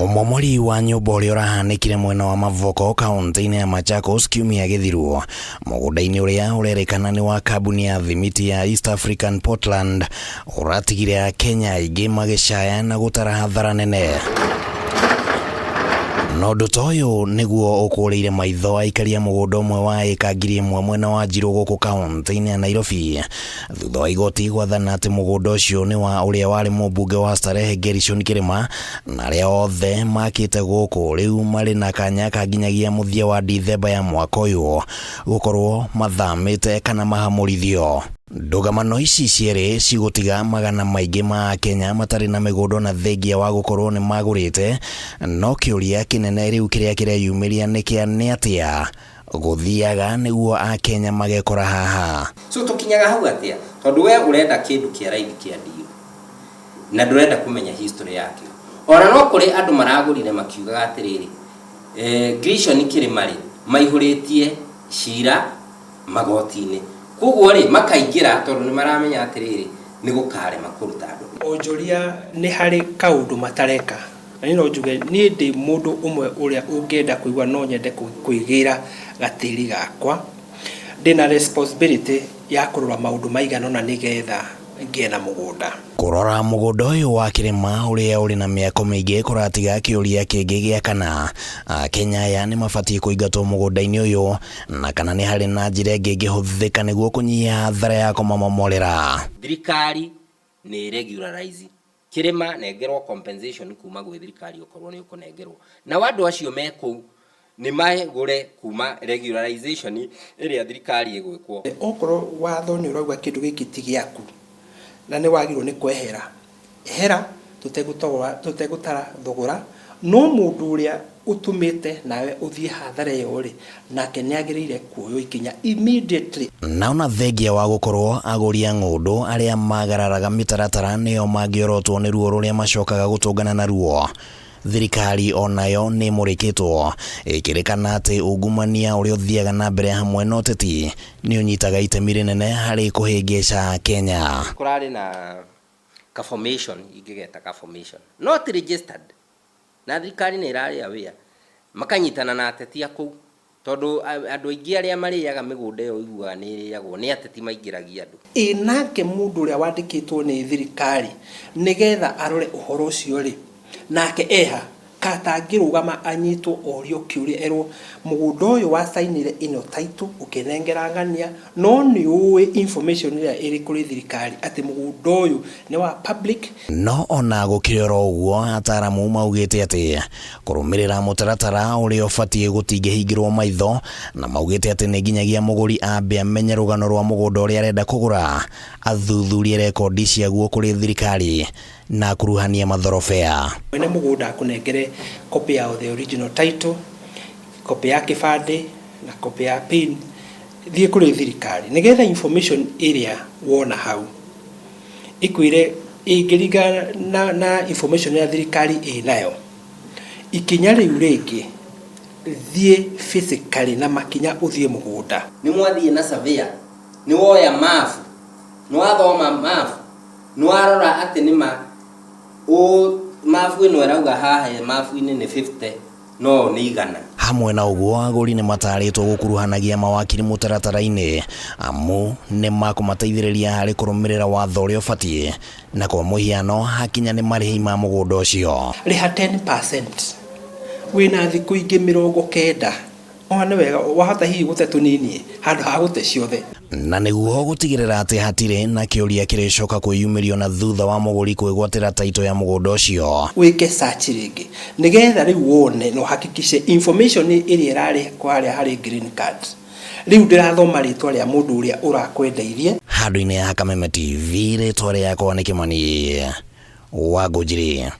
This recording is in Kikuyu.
Ũmomori wa nyũmba ũrĩa ũrahanĩkire mwena wa Mavoko kaunti-inĩ ya Machakos kiumia gĩthiru mũgũnda-inĩ ũrĩa ũrerĩkana nĩ wa kambuni ya thimiti ya East African Portland ũratigire Akenya aingĩ magĩcaya na gũtara hathara nene. Na ũndũ ta ũyũ nĩguo ũkũrĩire maitho aikari a mũgũnda ũmwe wa ĩka 1000 mwena wa Njirũ gũkũ kaunti-inĩ ya Nairobi thutha wa igoti gwathana atĩ mũgũnda ũcio nĩ wa ũrĩa warĩ mũmbunge wa Starehe Gerishon Kĩrĩma na arĩa othe makĩte gũkũ rĩu marĩ na kanya ka nginyagia mũthia wa Dithemba ya mwaka ũyũ gũkorwo mathamĩte kana mahamũrithio. Ndũgamano ici cierĩ cigũtiga magana maingĩ ma Akenya matarĩ na mĩgũnda ona thengia wa gũkorwo nĩ magũrĩte, no kĩũria kĩnene rĩu kĩrĩa kĩreyumĩria nĩ kĩa nĩ atĩa gũthiaga nĩguo Akenya magekora haha. So tũkinyaga hau atĩa? Tondũ we ũrenda kĩndũ kĩa raithi kĩa deal na ndũrenda kũmenya history yakĩo. Ona no kũrĩ andũ maragũrire makiugaga atĩrĩrĩ, Grishon Kĩrĩma rĩ, maihũrĩtie cira magoti-inĩ. Koguo rĩ, makaingĩra tondũ nĩ maramenya atĩrĩrĩ, nĩ gũkarema kũruta andũ. Onjoria nĩ harĩ kaũndũ matareka. Na niĩ no njuge niĩ ndĩ mũndũ ũmwe ũrĩa ũngĩenda kũigua no nyende kwĩgĩra gatĩri gakwa. Ndĩna responsibility ya kũrora maũndũ maigana ũna nĩgetha ngĩe na mũgũnda. Kũrora mũgũnda ũyũ wa kĩrĩma ũrĩa ũrĩ na mĩako mĩingĩ kũratiga kĩũria kĩngĩ gĩa kana Akenya aya nĩ mabatiĩ kũingatwo mũgũnda-inĩ ũyũ na kana nĩ harĩ na njĩra ĩngĩ ĩngĩhũthĩka nĩguo kũnyihia hathara ya kũmamomorera. Thirikari nĩ ĩ regularize kĩrĩma, nengerwo compensation kuma gwĩ thirikari okorwo nĩ ũkũnengerwo. Nao andũ acio me kũu nĩ magũre kuma regularization ĩrĩa thirikari ĩgwĩkwo. Okorwo watho nĩ ũrauga kĩndũ gĩkĩ ti gĩaku na nĩ wagĩrĩirwo nĩ kwehera, ehera tũtegũtara thogora, no mũndũ ũrĩa ũtũmĩte nawe ũthiĩ hathara ĩyo rĩ, nake nĩ agĩrĩire kuoywo ikinya immediately. Na ona thengia wa gũkorwo agũri a ng'ũndũ arĩa magararaga mĩtaratara nĩo mangĩorotwo nĩ ruo rũrĩa macokaga gũtũngana naruo, thirikari o nayo nĩ ĩmũrĩkĩtwo ĩkĩrĩkana atĩ ungumania ũrĩa ũthiaga na mbere hamwe na ũteti nĩ ũnyitaga itemi rĩnene harĩ kũhĩngĩca Kenya. Kũrarĩ na ka formation, ingĩgeta ka formation, not registered, na thirikari nĩ ĩrarĩ aware, makanyitana na ateti a kũu, tondũ andũ aingĩ arĩa marĩaga mĩgũnda ĩyo ũiguaga nĩ ĩrĩagwo nĩ ateti maingĩragia andũ. Ĩ nake mũndũ ũrĩa wandĩkĩtwo nĩ thirikari nĩgetha arore ũhoro ũcio rĩ, nake eha? Katangĩrũgama anyitwo orio kĩũria erwo mũgũnda ũyũ wacainire ĩno title ũkĩnengera ng'ania, no nĩ ũĩ information ĩrĩa ĩrĩ kũrĩ thirikari atĩ mũgũnda ũyũ nĩ wa public. No ona gũkĩrĩ oro ũguo, ataaramu maugĩte atĩ kũrũmĩrĩra mũtaratara ũrĩa ũbatiĩ gũtingĩhingĩrwo maitho, na maugĩte atĩ nĩ nginyagia mũgũri ambe amenye rũgano rwa mũgũnda ũrĩa arenda kũgũra, athuthurie rekondi ciaguo kũrĩ thirikari na akuruhanie mathorobea. Mwene mũgũnda akũnengere copy ya the original title, copy ya kĩbandĩ na copy ya PIN, thiĩ kũrĩ thirikari nĩgetha information ĩrĩa wona hau ĩkwĩre ĩngĩringana na information ĩrĩa thirikari ĩnayo, ikinya rĩu rĩngĩ thiĩ physically na makinya ũthiĩ mũgũnda. Nĩ mwathiĩ na surveyor, nĩ woya mabu, nĩ wathoma mabu, nĩ warora atĩ nĩ ma mabu ĩno ĩrauga haha mabu-inĩ nĩ 50 no nĩ 100. Hamwe na ũguo, agũri nĩ matarĩtwo gũkuruhanagia mawakiri mũtaratara-inĩ amu nĩ makũmateithĩrĩria harĩ kũrũmĩrĩra watho ũrĩa ũbatiĩ, na kwa mũhiano hakinya nĩ marĩhi ma mũgũnda ũcio. Rĩha 10% wĩna thikũ ingĩ 90. Ona nĩ wega wahota hihi gũte tũnini handũ ha gũte ciothe. Na nĩguo gũtigĩrĩra atĩ hatirĩ na kĩũria kĩrĩcoka kwĩyumĩria ona thutha wa mũgũri kwĩgwatĩra taitũ ya mũgũnda ũcio. Wĩke search rĩngĩ nĩgetha rĩu wone na ũhakikice information ĩrĩa ĩrarĩ harĩa harĩ green card. Rĩu ndĩrathoma rĩtwa rĩa mũndũ ũrĩa ũrakwendeirie. Handũ-inĩ ha Kameme TV, rĩtwa rĩakwa nĩ Kĩmani wa Ngũnjiri.